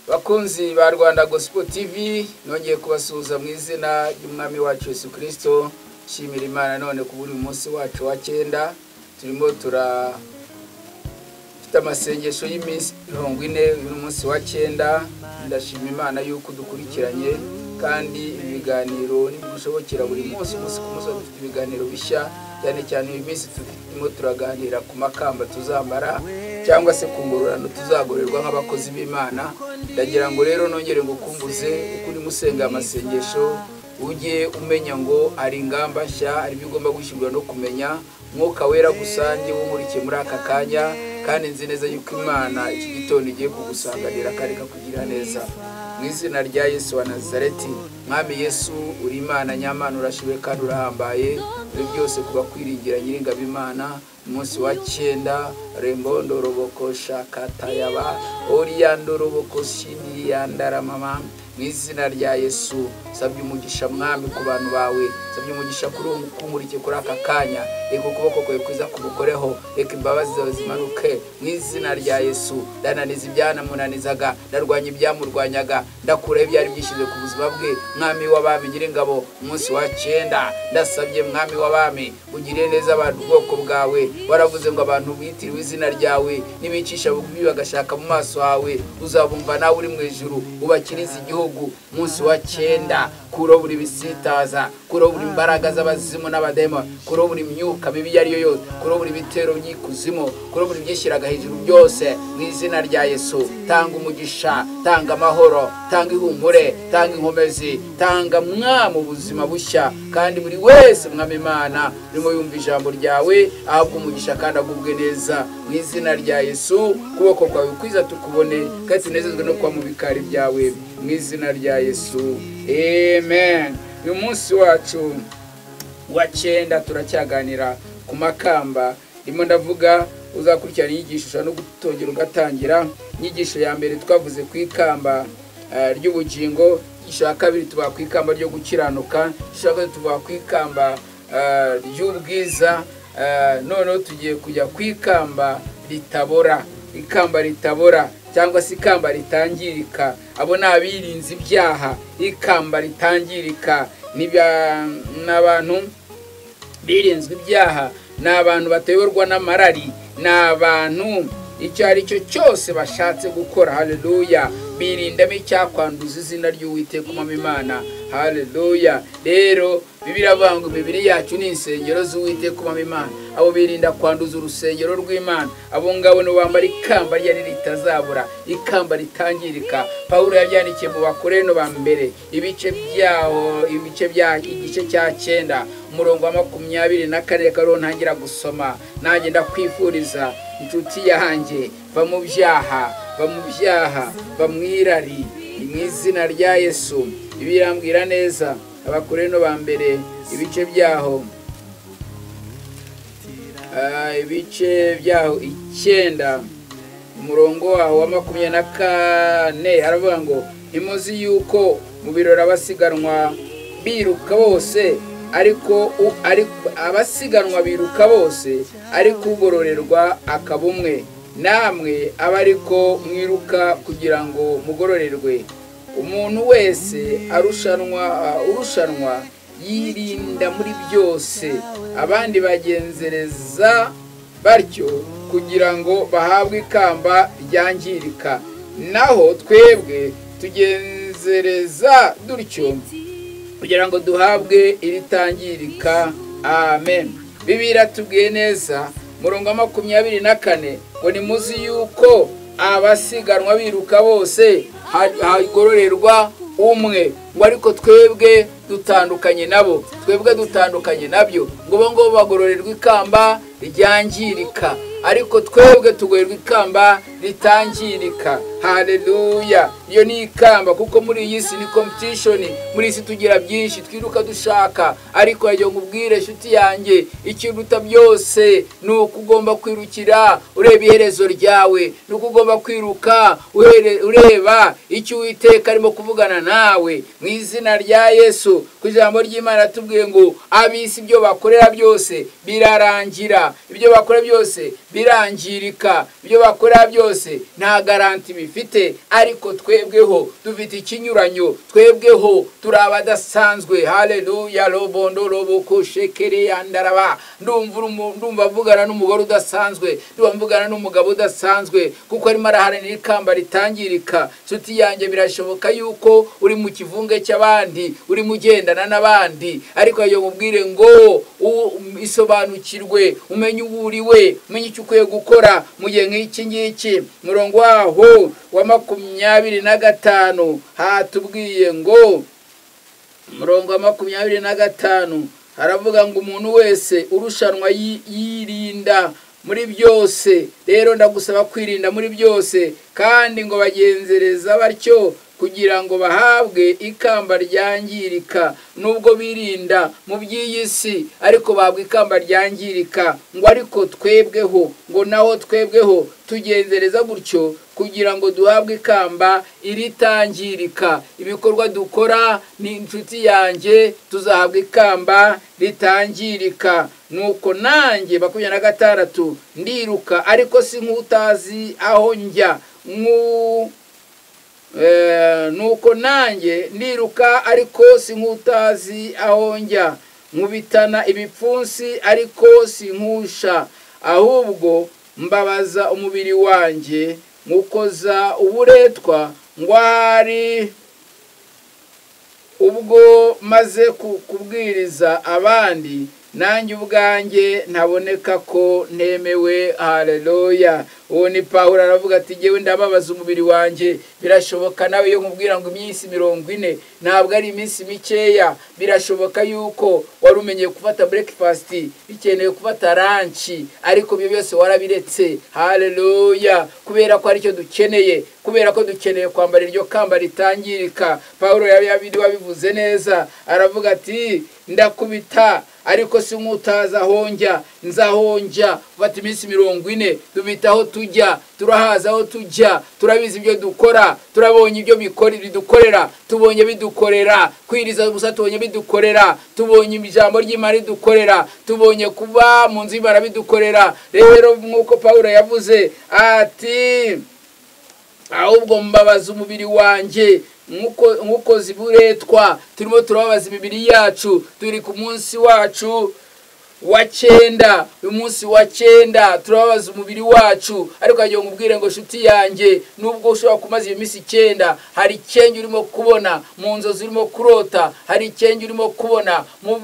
Bakunzi ba Rwanda Gospel TV, nongeye kubasuhuza mu izina ry'Umwami wacu Yesu Kristo. Shimira Imana none ku buri munsi wacu wa cyenda, turimo turafite amasengesho y'iminsi 40. Uyu munsi wa cyenda ndashima Imana yuko dukurikiranye, kandi ibiganiro nibigushobokera buri munsi, umunsi ku munsi dufite ibiganiro bishya, cyane cyane uyu minsi turimo turaganira ku makamba tuzambara cyangwa se ku ngororano tuzagorerwa nk'abakozi b'Imana. Ndagira ngo rero nongere ngukumbuze uko urimo usenga amasengesho, ujye umenya ngo ari ingamba nshya, ari ibyo ugomba gushyirwa no kumenya. Mwuka Wera gusange wumurikiye muri aka kanya, kandi nzi neza yuko Imana iki gitondo igiye kugusanganira kandi ikakugira neza mu izina rya Yesu wa Nazareti. Mwami Yesu, uri Imana nyamana, urashiwe kandi urahambaye muri byose kuba kwiringira Nyiringabo Imana. Umunsi wa cyenda rembondo roboko shakatayaba oriyando roboko shindiriyandaramama. Mu izina rya Yesu sabye umugisha Mwami ku bantu bawe, sabye umugisha kuri kumurike kuri aka kanya, reka ukuboko kwawe kwiza kubukoreho, reka imbabazi zawe zimanuke mu izina rya Yesu. Ndananiza ibyanamunanizaga, ndarwanya ibyamurwanyaga, ndakuraho ibyari byishyize ku buzima bwe. Mwami w'abami Nyiringabo, umunsi wa cyenda ndasabye Mwami w'abami ugirire neza abantu ubwoko bwawe. Waravuze ngo abantu bitiriwe izina ryawe nibicisha bugufi bagashaka mu maso hawe, uzabumva nawe uri mu ijuru, ubakirize igihugu. Umunsi wa cyenda kurobura ibisitaza, kurobura imbaraga z'abazimu n'abadema, kurobura imyuka mibi iyo ari yo yose, kurobura ibitero by'ikuzimu, kurobura ibyishyiraga hejuru byose mu izina rya Yesu. Tanga umugisha, tanga amahoro, tanga ihumure, tanga inkomezi, tanga Mwami ubuzima bushya, kandi buri wese Mwami Imana urimo yumva ijambo ryawe ahabwe umugisha kandi agubwe neza mu izina rya Yesu. Kuboko kwawe kwiza tukubone kandi tunezezwe no kuba mu bikari byawe mu izina rya Yesu, amen. Uyu munsi wacu wa cyenda turacyaganira ku makamba. Ndimo ndavuga uzakurikirana inyigisho ushobora no gutongera ugatangira. Inyigisho ya mbere twavuze ku ikamba ry'ubugingo, inyigisho ya kabiri tuvuga ku ikamba ryo gukiranuka, inyigisho ya gatatu tuvuga ku ikamba ry'ubwiza. Noneho tugiye kujya ku ikamba ritabora, ikamba ritabora cyangwa se ikamba ritangirika. Abo ni abirinze ibyaha. Ikamba ritangirika ni abantu birinzwe ibyaha, ni abantu batayoborwa n'amarari, ni abantu icyo ari cyo cyose bashatse gukora. Haleluya! Birindamo icyakwanduza izina ry'Uwiteka Umwami Imana. Haleluya! Rero Bibiliya iravuga ngo imibiri yacu ni insengero z'Uwiteka Umwami Imana. Abo birinda kwanduza urusengero rw'Imana, abo ngabo nibo bambara ikamba ryari ritazabura, ikamba ritangirika. Pawulo yabyandikiye mu Bakorino ba mbere ibice byaho, ibice bya igice cya 9 umurongo wa 24. Reka rero ntangira gusoma. Nanjye ndakwifuriza inshuti yanjye, va mu byaha, va mu byaha, va mu irari mu izina rya Yesu. Ibirambwira neza Abakorino ba mbere ibice byaho, ibice byaho 9 umurongo waho wa 24, aravuga ngo ntimuzi yuko mu birori abasiganwa biruka bose, ariko abasiganwa biruka bose, ariko ugororerwa akaba umwe. Namwe aba ariko mwiruka kugira ngo mugororerwe. Umuntu wese urushanwa yirinda muri byose, abandi bagenzereza batyo kugira ngo bahabwe ikamba ryangirika, naho twebwe tugenzereza dutyo kugira ngo duhabwe iritangirika. Amen. Bibiliya tubwiye neza murongo wa 24 ngo nimuzi yuko abasiganwa biruka bose hagororerwa umwe, ngo ariko twebwe dutandukanye nabo, twebwe dutandukanye nabyo, ngo bo ngo bagororerwa ikamba ryangirika, ariko twebwe tugororerwa ikamba ritangirika. Haleluya! Iyo ni ikamba, kuko muri iyi si ni competition, muri iyi si tugira byinshi twiruka dushaka, ariko yagiye ngubwire inshuti yanjye, ikiruta byose ni uko ugomba kwirukira ureba iherezo ryawe, ni uko ugomba kwiruka ureba icyo Uwiteka arimo kuvugana nawe mu izina rya Yesu. Ku ijambo ry'Imana atubwiye ngo abisi ibyo bakorera byose birarangira, ibyo bakora byose Birangirika, ibyo bakora byose nta garanti bifite. Ariko twebweho dufite ikinyuranyo, twebweho turi abadasanzwe. Haleluya. Robondo roboko shekere yandaraba. Ndumva mvugana n'umugore udasanzwe, ndumva mvugana n'umugabo udasanzwe, kuko arimo araharanira ikamba ritangirika. Nshuti yanjye, birashoboka yuko uri mu kivunge cy'abandi, uri mu ugendana n'abandi, ariko ayo mubwire ngo isobanukirwe, umenye uwo uri we, umenye icyo ukwiye gukora mu gihe nk'iki ngiki. Murongo waho wa 25 hatubwiye ngo, murongo wa 25 haravuga ngo umuntu wese urushanwa yirinda muri byose. Rero ndagusaba kwirinda muri byose, kandi ngo bagenzereza batyo kugira ngo bahabwe ikamba ryangirika. Nubwo birinda mu by'iyi si, ariko bahabwa ikamba ryangirika. Ngo ariko twebweho, ngo naho twebweho tugenzereza gutyo kugira ngo duhabwe ikamba iritangirika. Ibikorwa dukora ni inshuti yanjye, tuzahabwa ikamba ritangirika. Nuko nanjye 26 ndiruka, ariko si nk'utazi aho njya. Nuko nanjye ndiruka, ariko si nk'utazi aho njya. Nkubitana ibipfunsi, ariko si nkusha, ahubwo mbabaza umubiri wanjye, nkukoza uburetwa, ngo ahari ubwo maze kubwiriza abandi, nanjye ubwanjye ntaboneka ko ntemewe. Haleluya. Uwo ni Pawulo aravuga ati ngewe ndababaza umubiri wanjye. Birashoboka nawe iyo nkubwira ngo iminsi 40 ntabwo ari iminsi mikeya. Birashoboka yuko wari umenyeye gufata breakfast, bikeneye gufata lunch, ariko ibyo byose warabiretse. Haleluya. Kubera ko aricyo dukeneye, kubera ko dukeneye kwambara iryo kamba ritangirika. Pawulo yabivuze neza, aravuga ati ndakubita ariko si nk'utaza aho njya, nzahonjya. Ufata iminsi 40, dubita aho tujya, turahaza aho tujya, turabizi ibyo dukora, turabonye ibyo bidukorera, tubonye bidukorera kwiriza gusa, tubonye bidukorera, tubonye ijambo ry'Imana ridukorera, tubonye kuba mu nzu y'Imana bidukorera. Rero nk'uko Pawulo yavuze ati ahubwo mbabaza umubiri wanjye nkuko ziburetwa. Turimo turababaza imibiri yacu, turi ku munsi wacu wa 9, uyu munsi wa 9 turababaza umubiri wacu. Ariko agiye ngubwire ngo shuti yanjye, nubwo ushobora kumaza iyo minsi 9, hari icyenge urimo kubona mu nzozi urimo kurota, hari icyenge urimo kubona mu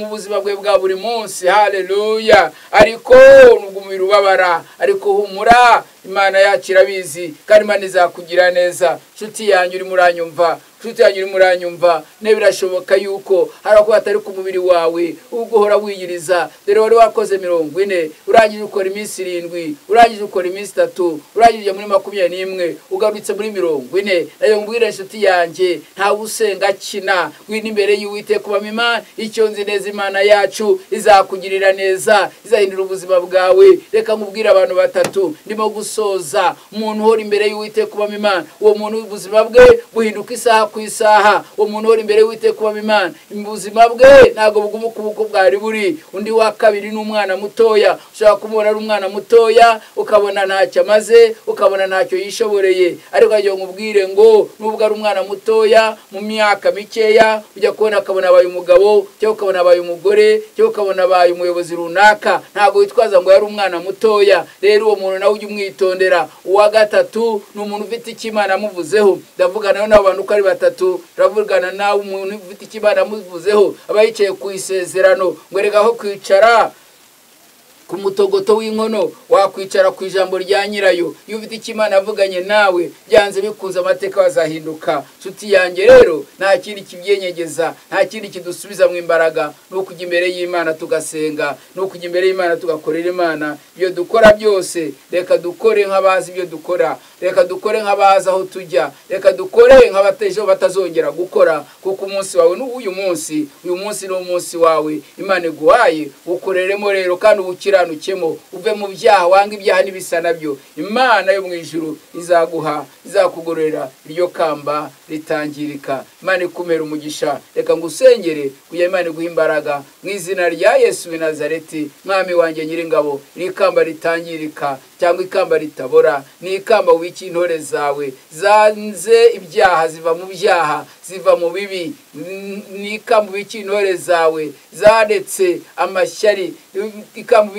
buzima bwe bwa buri munsi. Haleluya. Ariko nubwo umubiri ubabara, ariko humura, Imana yacu irabizi, kandi Imana izakugira neza. Shuti yanjye urimo uranyumva, nshuti yanjye urimo uranyumva, ne birashoboka yuko hari ako atari ku mubiri wawe ubwo uhora wiyiriza. Dore wari wakoze 40, urangije ukora iminsi 7, urangije ukora iminsi 3, urangije muri 21, ugarutse muri 40. Nayo ngwira inshuti yanjye, nta usenga akina, ngwino imbere y'Uwiteka ubamo Imana. Icyo nzi neza, Imana yacu izakugirira neza, izahindura ubuzima bwawe. Reka nkubwire abantu batatu ndimo gusoza. Umuntu uhora imbere y'Uwiteka ubamo Imana, uwo muntu ubuzima bwe buhinduka isaha ku isaha. Uwo muntu uhora imbere y'Uwiteka ubamo Imana, ubuzima bwe ntabwo buguma uko bwari buri. Undi wa kabiri ni umwana mutoya, ushobora kumubona ari umwana mutoya ukabona ntacyo amaze, ukabona ntacyo yishoboreye, ariko agiye nkubwire ngo nubwo ari umwana mutoya, mu myaka mikeya ujya kubona akabona abaye umugabo, cyangwa ukabona abaye umugore, cyangwa ukabona abaye umuyobozi runaka. Ntabwo witwaza ngo yari umwana mutoya. Rero uwo muntu nawe ujye umwitondera. Uwa gatatu ni umuntu ufite icyo Imana amuvuzeho. Ndavugana n'abo bantu uko ari batatu, ndavugana nawe umuntu ufite icyo Imana amuvuzeho, aba yicaye ku isezerano. Ngo erega aho kwicara ku mutogoto w'inkono, wakwicara ku ijambo rya nyirayo. Iyo ufite icyo Imana avuganye nawe, byanze bikunze amateka bazahinduka. Nshuti yanjye rero, nta kindi kibyenyegeza, nta kindi kidusubiza mu imbaraga, ni ukujya imbere y'Imana tugasenga, ni ukujya imbere y'Imana tugakorera Imana. Ibyo dukora byose, reka dukore nk'abazi ibyo dukora, reka dukore nk'abazi aho tujya, reka dukore nk'abatejo batazongera gukora, kuko umunsi wawe ni uyu munsi. Uyu munsi ni umunsi wawe Imana iguhaye, ukoreremo rero kandi ubukiranukemo, uve mu byaha, wanga ibyaha n'ibisa nabyo. Imana yo mu ijuru izaguha Izakugororera iryo kamba ritangirika. Imana ikumera umugisha. Reka ngusengere kugira Imana iguhe imbaraga mu izina rya Yesu w'i Nazareti. Mwami wanjye nyiringabo, iri kamba ritangirika cyangwa ikamba ritabora ni ikamba wiki intore zawe zanze ibyaha, ziva mu byaha, ziva mu bibi. Ni ikamba wiki intore zawe zaretse amashyari, ikamba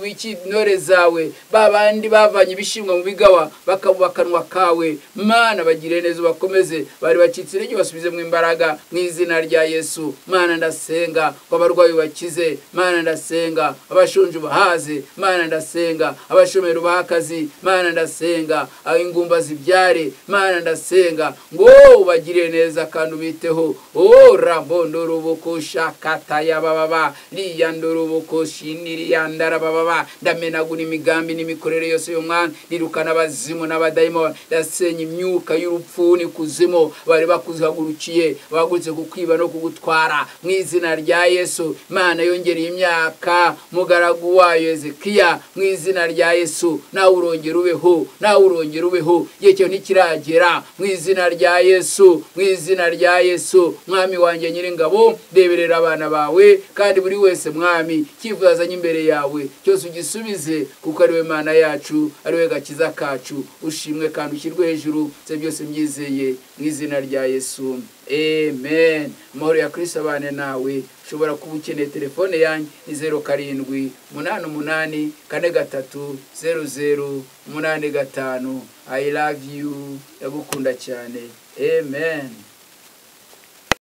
wiki intore zawe babandi bavanye ibishimwa mu bigawa bakabuba akanwa kawe. Mana bagire neza, bakomeze, bari bacitse intege basubize mu imbaraga mu izina rya Yesu. Mana ndasenga ngo abarwayi bakize, Mana ndasenga abashonje bahaze, Mana ndasenga abashomeri ubahe akazi, Mana ndasenga ingumba zibyare, Mana ndasenga ngo ubagire neza kandi ubiteho. O rambondorubukushakataya bababa riyandorubukushiniriyandara bababa. Ndamenagura imigambi n'imikorere yose y'umwana, nirukana abazimu n'abadayimoni, ndasenya imyuka y'urupfu n'ikuzimu bari bakuzihagurukiye, bahagurutse kukwiba no kugutwara mu izina rya Yesu. Imana yongereye imyaka mugaragu wayo Hezekiya mu izina rya Yesu. Nawe urongera ubeho, nawe urongera ubeho, igihe cyawe ntikiragera mu izina rya Yesu, mu izina rya Yesu. Mwami wanjye nyiringabo, reberera abana bawe, kandi buri wese Mwami cyifuzo azanye imbere yawe cyose ugisubize, kuko ari we Mana yacu, ari we gakiza kacu. Ushimwe kandi ushyirwe hejuru, se byose mbyizeye mu izina rya Yesu, amen. Amahoro ya Kristo abane nawe. Ushobora kuba ukeneye telefone yanjye ni 07 88 43 00 85. I love you, ndagukunda cyane, amen.